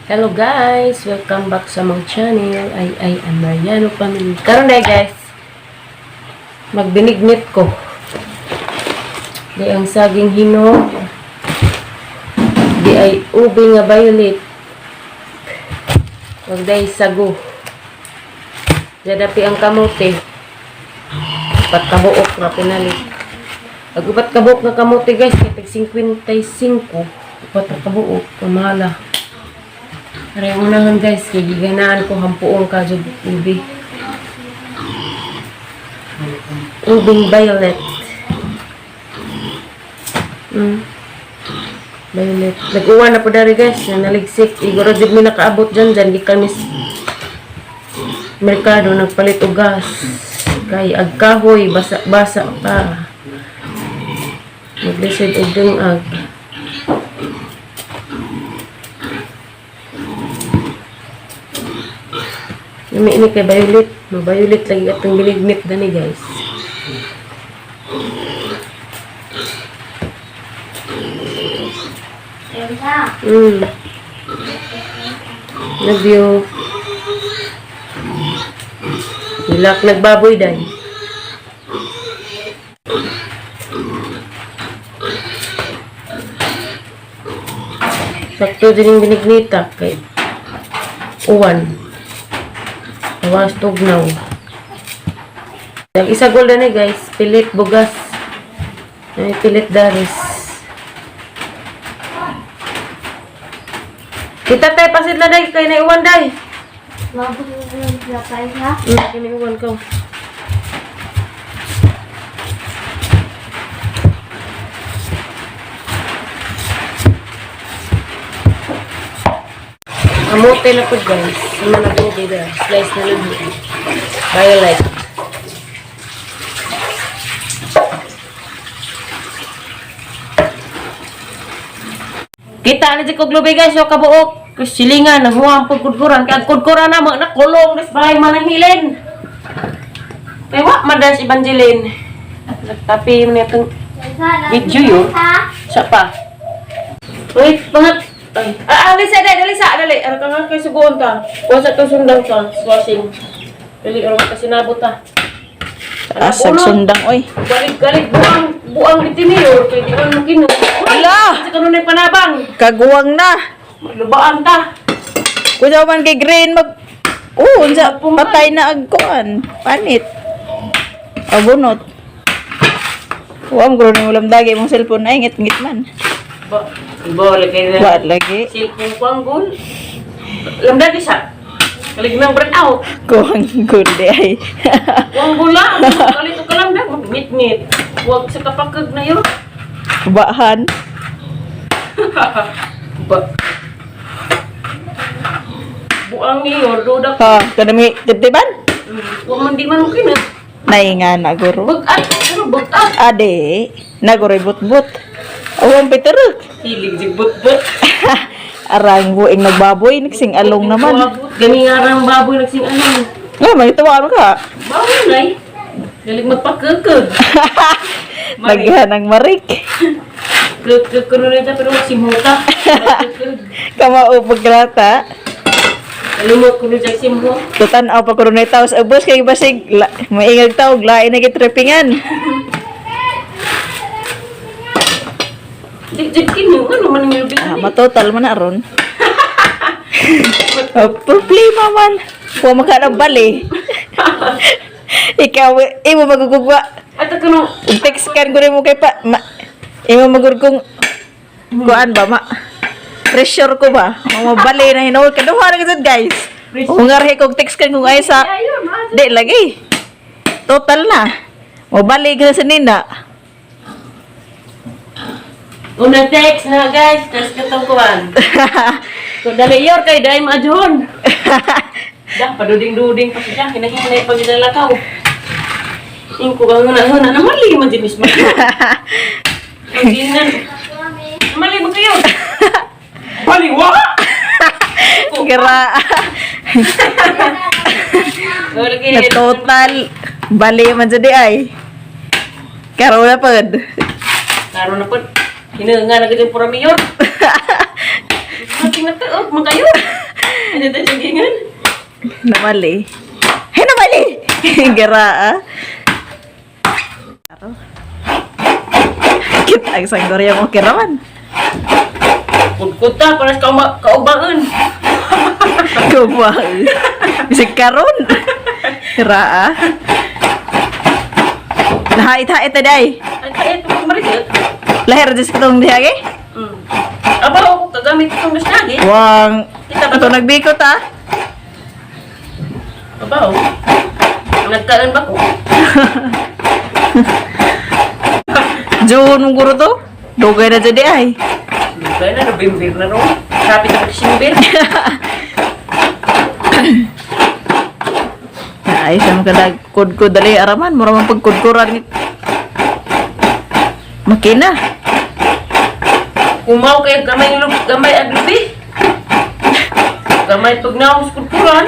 Hello guys! Welcome back sa among channel. Ay ang Mariano Family. Karon na guys, magbinignit ko. Di ang saging hinog. Di ay ube nga violet. Wag day sago. Dadapi ang kamote. Upat kabuok na pinalit. Pag upat kabuok nga kamote guys, kay tag 55. Upat na kabuok, kamahala. Aray, ang unahan guys, kay giganaan ko hampuong ka jud ubi. Ubing violet. Violet. Nag-uwan na po dari guys, na naligsik. Iguro jud mi nakaabot dyan dyan gikan mis merkado nagpalit og gas. Kay ag kahoy basa-basa pa. Maglisod og dungag. Nami ini kay violet. Ma-violet lagi atong binignit dani guys. Love you. Hilak nagbaboy day. Sakto din yung binignita kay uwan. Awas tugnaw. Ang isa golden eh guys, pilit bugas. Ay, pilit daris. Kita tayo pasid na day, kay naiwan day. Kay naiwan ko. Kamote na po guys. Sama na po dito. Slice na lang. Violet. Kita na ko globe guys, yo kabuok. Silingan, naghuwang pagkudkuran. Kaya kudkuran na, mga nakulong. Des balay manang hilin. Kaya wa, madas Evangeline. Nagtapi mo na itong video yun. Siya pa. Wait, mga... Ay, ah, Lisa, dali, dali, sa, dali. Ano ka nga kay suguon ta? Kuha sa itong sundang ta. Swashing. Dali, ano ka sinabot ta? Asag sundang oy. Galig-galig, buang, buang bitiniyor. Kaya di man mo kinu. Ala! Sa kanunay panabang. Kaguwang na. Lubaan ta. Kuya man kay Green mag Oh, unsa patay na ag kuan. Panit. O bunot. Wa mo ni ulam dagi imong cellphone ay ngit-ngit man. Ba, ibo, lagay na. Wa lagi. Silpong kuang gul. Lamda di siya. Kalig ng brand out. Kuwang gul di ay. Kuang gula. Kalito ka lang da. Ngit-ngit. Huwag sa kapakag na yun. Bahan. Ba. Buang niyo, dudak. Ha, kanami tibtiban? Huwag man di man mo kina. Nainga na guro. Bagat. Ano bagat? Ade, naguro but-but. Awang piterok. Hilig di but-but. Arang buing nagbaboy nagsing along naman. Gani nga rang baboy nagsing along. Nga, may tuwa ka. Baboy nay. Galing magpakakag. Marik. Naghanang marik. Kekek kuno nita pero magsimhuta. Kekek. Kamao pagkrata. Lumot kuno dyan simho. Tutan-aw pa kuno tao sa ubos kay basig la, maingag taog lain na gitripingan. Di di kini ano man ang Ah, matotal man na ron. Oh, problema man. Wa makanang bali. Ikaw imo magugugwa. At kuno Ug text kan guro mo kay pa ma, imo magud kung kuan ba ma pressure ko ba mabali na hinuol kaduha na gud guys. Ungarhe kog text kan kung ay sa ayun ma. Di lagi. Total na. Mabalik na sa nina. Una text na guys, tas katong kuan. Kung dali yor kay dai maadhon. Dah paduding-duding pa siya kinahinay pag ginalakaw. Ingko ka nga na na mali man din mismo. Pagingan. Mali mo kayo. Baliwa. Gira. Lagi Na total. Bali man sa di ay. Karon na pud. Karon na po. Hinanga na gid pura mayor. Mating nagtuog man kayo. Ano tayo sagingan? Namali. Hey, namali! Gara ah. Kit ang sanggorya mo kiraman. Kudkuta para sa kaubaon. Kuba. Bisig karon. Gara ah. Nahait-hait ta day. Ay kaya ito pag marigot. Lahir jis katong diha ge. Aba ako kagamit itong mas lagi. Wang. Kita ba Ato to? nagbikot ah. Abaw. Nagkaan ba ko? June mong guro to. Dugay na jud di ay. Dugay na, November na ro. Kapit na December. Ay, sa mga kadag kudkod dali araman, mura man pagkudkuran ni makina. Kumaw kay gamay lub, gamay ang lubi. Gamay tugnaw sa kudkuran.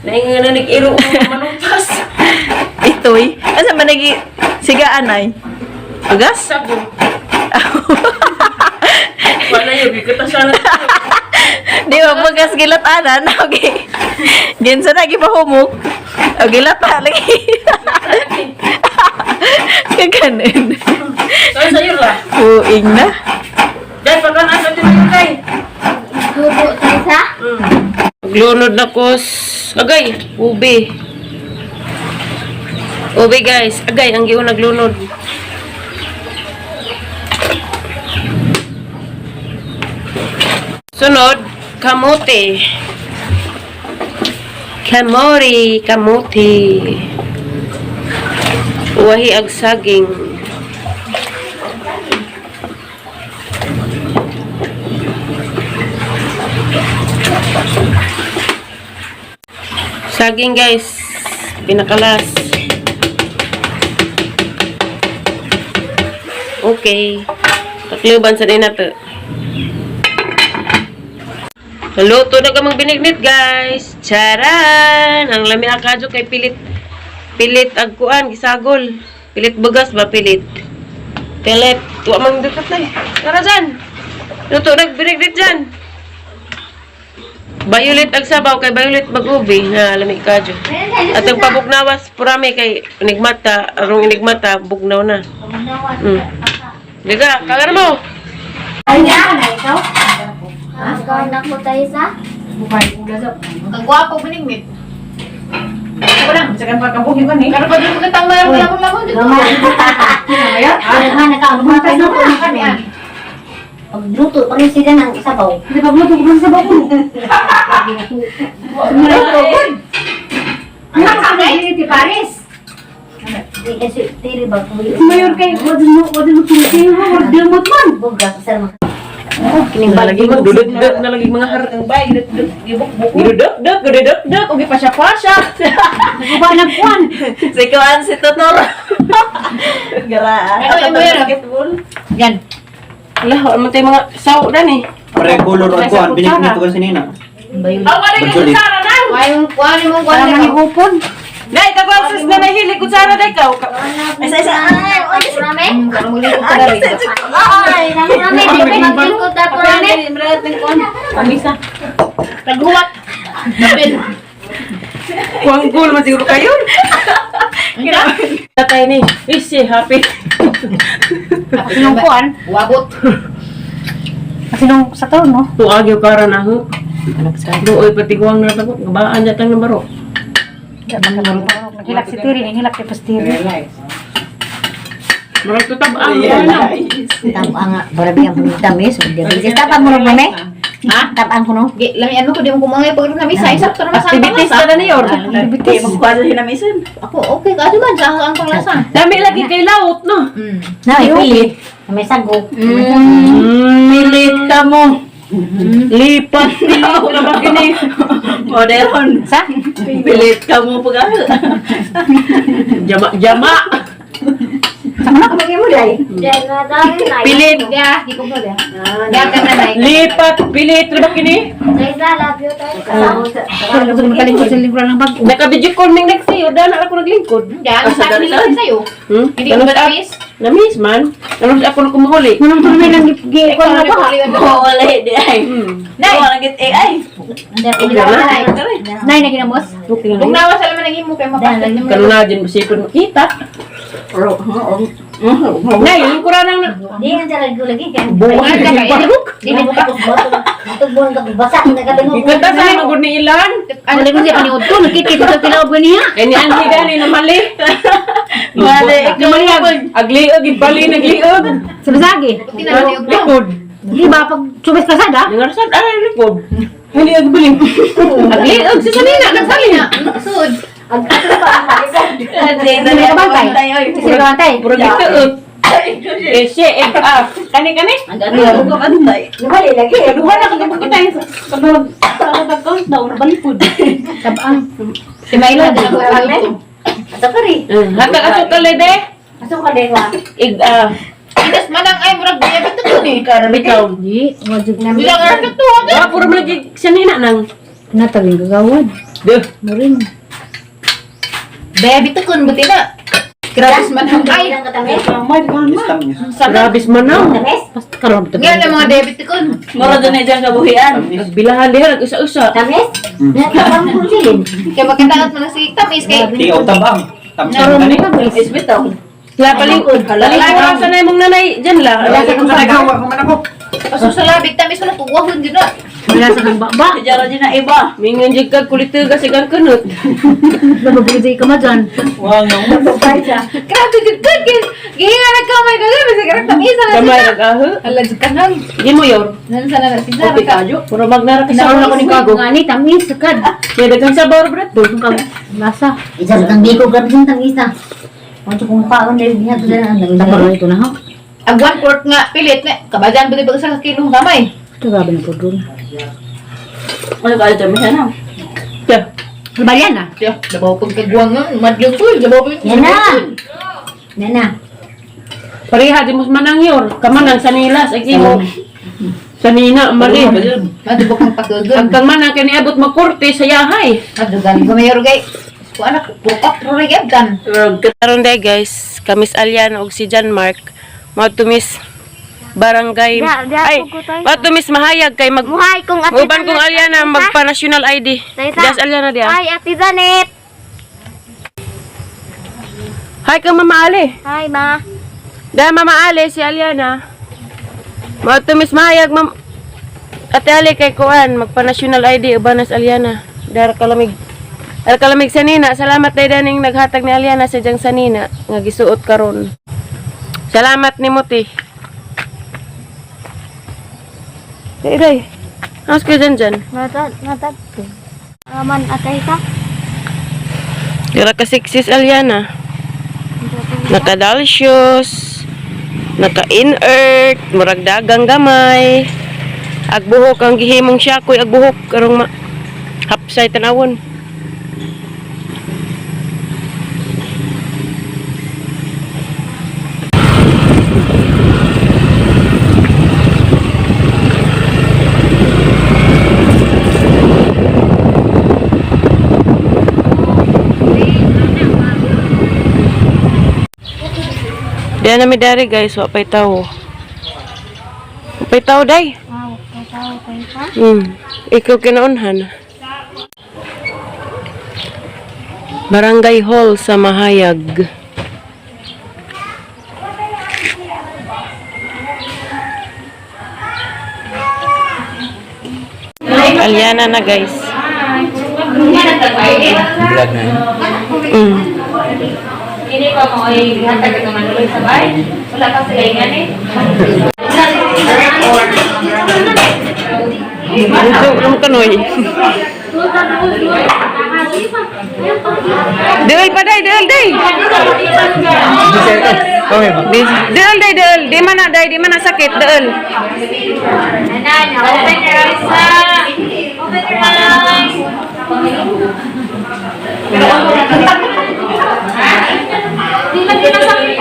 Nainga na nag-iro ang manutas. Itoy. Asa man nagi sigaan ay? Ugas? Sago. Wala yun, bigata sana. Di ba bugas gilatanan? Okay. Ginsa na gipahumok. O gilata lagi. Kaganin. Kaya sa'yo lah. Puing na. Dahil pagka nasa tinutay. Kay. Luto tayo sa? Glunod na kos. Agay, ube. Ube guys, agay ang giun naglunod. Sunod, kamote. Kamori, kamote. Uwahi ag saging. Saging guys, pinakalas. Okay. Takluban sa din nato. Luto na kamang binignit guys. Charan! Ang lami akadyo kay pilit pilit agkuan gisagol. Pilit bugas ba pilit? Pilit. Tuwa mang dukat na eh. Tara dyan! Luto na binignit dyan. Violet ang sabaw kay violet mag-ubi na lami kadyo. At ang pabugnawas purami kay enigmata, arong enigmata bugnaw na. Diga, kagar mo. Ay, na ikaw? Ikaw na ko tayo sa? Kagwapo binigmit. Sakan pa kabuhi ba ni? Pero pag yung magandang mayroon lamon-lamon dito. Ano na ka? Mga tayo na. Pagluto pa rin sila ng sabaw. Hindi pagluto ko ng sabaw ko. Ano ka ti Paris? Di kasi tiri ba? Mayor kay wadin mo kinti mo wadin mo man. Bugas sir mak. Lagi mo duduk-duk na lagi mga har ang bay duduk-duk duduk-duk ugi pasya-pasya. Uba nagkuan. Si kuan si Totoro. Gara. Ay, ay, mayroon. Yan. Lah, ano tayo mga saw na ni. Pare color ang kuan binignit ko si Nina. Aw, wala kay Majority. kutsara na. Ay, kuan mo kuan mo hupon. Nay, tagwang sis na nahilig kutsara day kaw. Isa isa. Ay, oy, kurame. Ay, Ay, kurame, di ba magluto ta kurame? Kamisa. Taghuwat. Kapil. Kuanggol man siguro kayo. Tatay ni. Isi happy. Sinong kuan? Wabot. Sinong sa taon no? Tuagyo karon ako. Luoy patiguang na tago, gabaan jatang na baro. Hilak si Tiri, hilak kay Pastiri. Murag tutab ang ano. Tama nga, barabi ang tamis, diabetes. Tapa mo rin mame? Ha? Tapaan ko no? Lami ano ko di mo kumangay pag nami sa isa to naman sa Activities na na ni Yor. Activities. Magkuha sa hinamisin. Ako okay ka man sa ang panglasa. Dami lagi kay laot no. Na, ipilit. May sago. Pilit ka mo. Lipat pilit na ba kini? Modern. Sa? Pilit ka mo pag Jama jama. Pilit. Ya, di ko ba ya? Ya ka na nay. Lipat, pilit, ra ba kini? Wala ko makalingkod sa lingkuran ng bago. Naka-video call ning next year, dana ako naglingkod. Ya, ang sa akin sa'yo. Hmm? Hindi ko ba na-miss? Na-miss man. Ano ako na kumuhuli. Manang tuloy lang gi ko na ba? Wala di ay. Nay! Wala git AI. Wala. Nay na ginamos. Kung nawa sa laman ng imo kay mapasok mo. Kano na din masipon makita. Nay, lingkuran ang Di ang talaga lagi kay. buwan. Barok. Di mo ka Ikanta sa mga gud ni ilan. Wala ko siya paniud ko nakikita sa tilaw niya. Kay ni Andy gani na mali. Mali, ikaw mali. Agliog, ibali nagliog. Sa basagi. Likod. Di ba pag subes pasada? Nangarasad ay likod. Hali ag bali. Agliog sa sanina nagbali. Sud. Hindi ka bantay. Kasi ka bantay. Murag ituot. Eh, siya, eh, ah, kani kani? Kaduha na kung pagkatay sa countdown, balipod. Tabang. Si Milo. Hatag ato kalede. Ig ah, Itas manang ay murag diabetes to ni. bitaw. Di, wajib na. Bilang ara to. Wa puro man lagi sanina nang. Natawin gagawad. Duh. Muring. Diabetes kun buti na. Grabe manang ay. Grabis manaw. Basta karoon to. Nga na mga diabetes kun. Mura doon na dyan kabuhian. Nagbilahan diha nag-usa-usa. Kay makitaot man si tamis kay. Tiyaw tabang. Tamsang Karoon gani. mo ka Is bitaw. La palingkod. Palingkod sa na imong nanay diyan la. Wala sa kang Nagawa ko man ako. Paso sa labig tamis wala tuwahon din na. Wala sa kang baba. Kajaro din na iba. Mingon jud ka kulitiga sa kang kunot. Nababugay ka ma dyan. Wow, no. Grabe gud gud. Gihinga na kamay ko gabi sa karang tamis na Kamay nag-aho. Ala jud kanang. Di mo yor. Nan sana na si Okay kayo. Puro magnara ka sa ako ni kago. Nga ni, tamis, sakad. Kaya daghang sabaw ra brad. Kung kang lasa. Isa sa tanggi ko grabe yung tamis na. Wanto kung kaon dahil niya to na Tapos ito na ho. Ang 1/4 nga pilit na kabajan ba di ba sa kilong kamay? Ito grabe na po doon. Ano ka alam siya na? Yeah. Balyan na. Ya, dabaw pagkaguang nga, madyo ko, dabaw pag Yan na. Yan na. Pareha di mo manang yor. Kamanang sanilas ag imo. Sanina mali. Madyo kang pagkaguang. Ang kang manang kay niabot makorte sa yahay. Madyo galing ko mayor gay. Ko anak, bukak ro ray abdan. Karon day guys, kamis Alian og si John Mark maadto mis barangay ay maadto mis mahayag kay mag Muhay kong ate uban kong Aliana magpa national ID. Taysa. Jas Aliana dia. Hi, Ate Zanet. Hi ka Mama Ali. Hi, ma. Da Mama Ali si Aliana. Maadto mis mahayag ma'am. Ate Ali kay kuan magpa national ID uban nas Aliana. Dara kalamig. Dara kalamig sanina. Salamat day daning naghatag ni Aliana sa diyang sanina nga gisuot karon. Salamat ni Muti. Day day. Aos ko dyan dyan. Natad, natad. Aman atay ka. Dira ka siksis Aliana. Naka-dalsyos. Naka-inert. Murag dagang gamay. Agbuhok ang gihimong siyakoy agbuhok karong ma hapsay tanawon. Diyan na mi dari guys, wa pay tawo. Wa pay tawo day. Wow, katawa kayo ka. Ikaw kinaunhan. Barangay Hall sa Mahayag. Aliana na guys. Vlog na yun. Ini pa mo ay hatag ka man uloy sabay. Wala ka sa ingan eh. Ito, ang kanoy. Deul pa day, deul day. Deul day, deul. Di mana day, di mana sakit, deul. Nanan, open your eyes ha. Open your eyes. Di man di man sakit.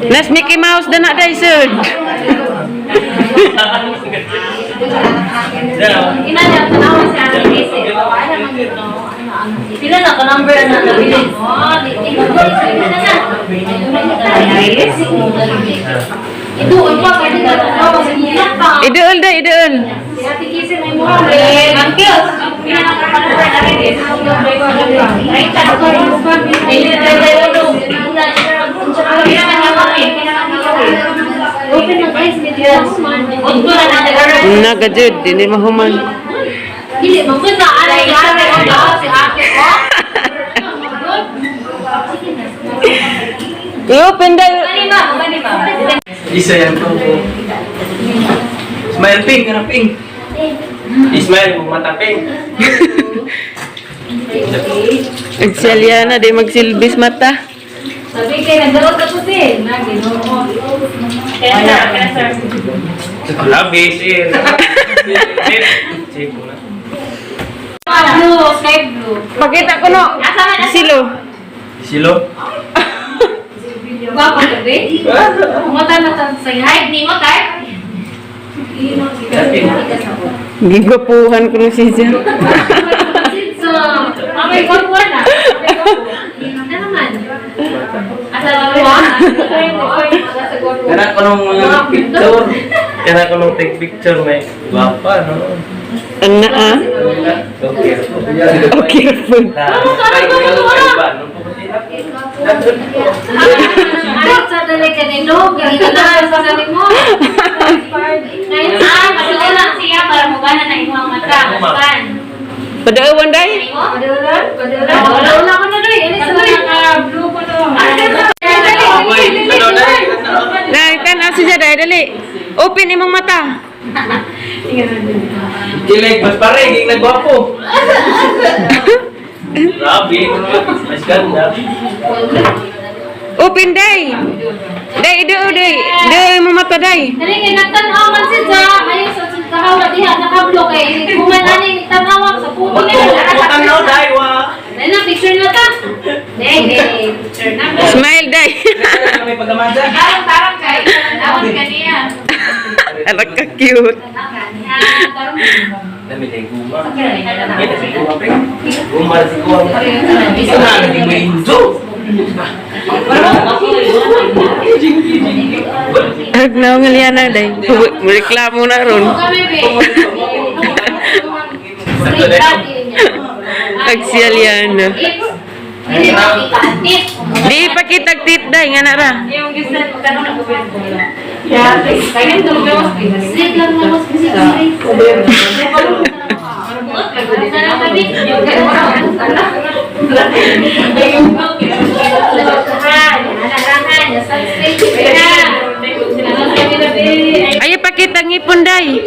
Nas Mickey Mouse na na day sud. Ina niya, tanawa si Ate Lizzie. Pila na ka number na nabilis. Ito, pa, pwede na tanawa sa nila pa. Iduol day, iduol. Si Ate Kissy may mura. Ang cute. Pila na ka number na rin. Open na guys, Naga jud, dili mahuman. Dili, maganda. Alay, alay, alay, si ate ko. I-open day. Mani ma, mani ma. Isa yan to. Smile pink, ano pink? Ismail, mata pink. Agselyana di magsilbis mata. Sabi kay nagdaot ka po sin. Naginoo. Kaya na, kaya sir. Labi, sir. Sir, Blue, sky blue. Pakita ko no. Silo. Silo? Guwapo ka ba? Mata na sa hype ni mo, type? Gigwapuhan ko no siya. So, amay gwapo na. Na naman. Asa na mo? Kana ko nung mga picture. Kana ko nung take picture may guwapa, no? Ana ah. Okay. Okay, careful. Ay, sa dali ka ni Log. Ito na, sa dali mo. Ngayon, masuot lang siya para mugana na imong mata. Pan. Padaawan day. Padulan? Padulan? Wala ko na doy. Ano sa naka-blue ko no? Dai tan siya day dali. Open imong mata. Kilig, mas pare, ging nagwapo. Grabe, mas ganda. Open day. Day do day. Day imong mata day. Dali kay nagtan-aw man siya. Ayaw sa kahawa diha naka-blue kay kuman ani tanaw sa puto ni. Tanaw, dai, wa. Dali na picture na ta. Dali, picture na. Smile day. May pagkamada. Tarang tarang kay tawon kaniya. Anak ka cute. Tarang. Dami kay guma. Kita si guma, pre. Guma si guma. Isa na, hindi mo inzo. Ag naong Liana day. Reklamo na ron. Kami be. Ag si Aliana. Dili makita ang tip. Di pakita tit day nga na ra. Yung gusto magkano na gobyerno. Sleep lang na mas Ay pakita ngipon day.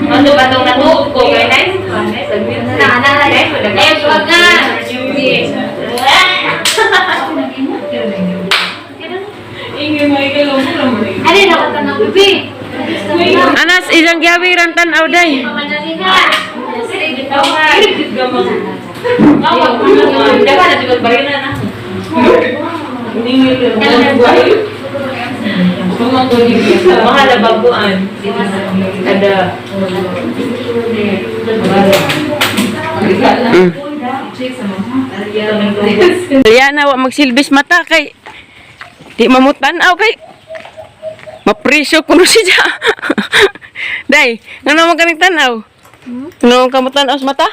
Ano ba itong natuog ko? Kaya nice? Eh, wag na. Ano na ka tanong, bibi? Anas isang gihawiran tan-aw day. Mahal na baguan. Ada. Liana wa magsilbis mata kay di mamutan-aw kay mapresyo kuno siya. Day, ngano man kaming tan-aw? Ngano man kamo tan-aw sa mata?